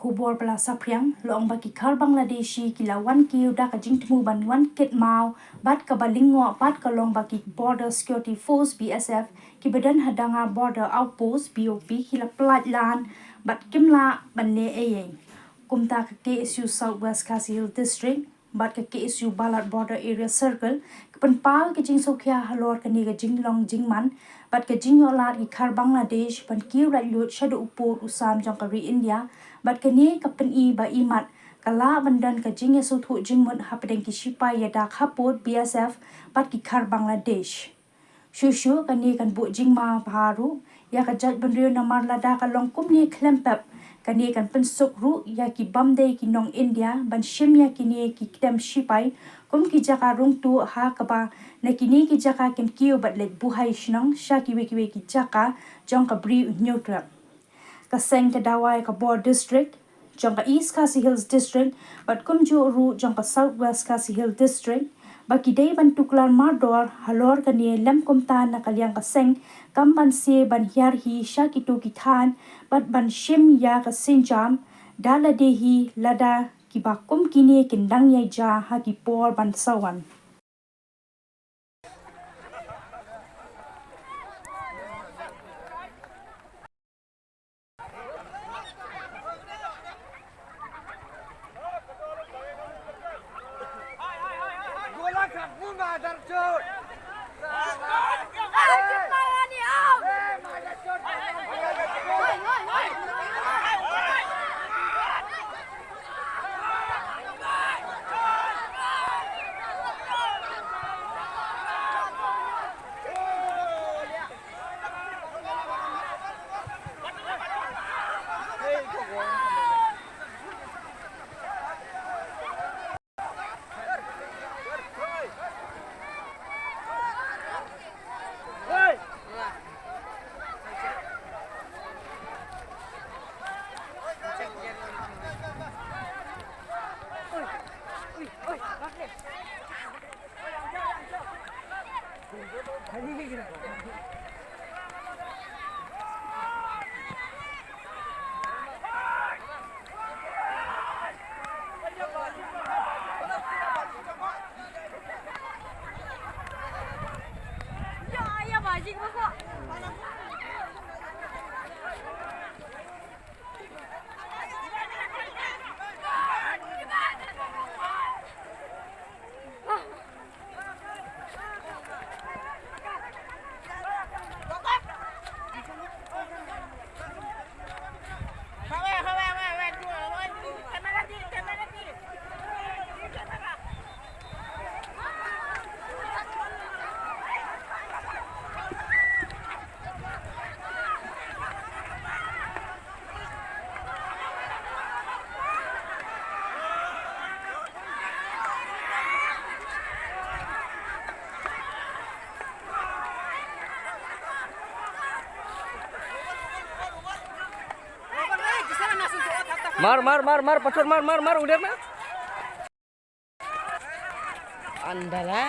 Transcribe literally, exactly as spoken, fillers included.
Khubor ba la saphriang, la ong ba ki Khar Bangladeshi ki la wan kiew da ka jingthmu ban wan kit maw bad kaba lyngngoh bad ka long ba ki Border Security Force, B S F, kiba don ha Danga Border Outpost, B O P, ki la pyllait lan bad kim lah ban leh ei ei. Kumta ka K S U South West Khasi Hills District bad ka K S U Balat Border Area Circle ki pynpaw ka jingsngewkhia halor kane ka jinglong jingman bad ka jingïoh lad ki Khar Bangladesh ban kiew laitluid shaduh u pud u sam jong ka ri India, bad kane ka pyni ba imat ka lah ban don ka jingïasngewthuh jingmut hapdeng ki shipai ïadak hapud, B S F, bad ki Khar Bangladesh. Shuh shuh kane kan buh jingma bha ruh ïa ka jaitbynriew, namar lada ka long kumne khlem pep, kane kan pynsuk ruh ïa ki bym dei ki nong India ban shim ïa kine ki ktem shipai kum ki jaka rung tuh, ha kaba na kine ki jaka kin kiew bad leit buhai shnong sha kiwei kiwei ki jaka jong ka Bri u Hynñiewtrep. Ka seng ka dawa ïa ka bor district jong ka East Khasi Hills District bad kumjuh ruh jong ka South West Khasi Hills District ba ki dei ban tuklar mardor halor kane, lem kumta na ka liang ka seng kam banse ban hiar hi sha kito ki thaiñ bad ban shim ïa ka sienjam da lade hi lada kiba kum kine kin dang ïai jia ha ki por ban sa wan. Mar, mar, mar, mar, pachor, mar, mar, mar, udah, mar. Andala.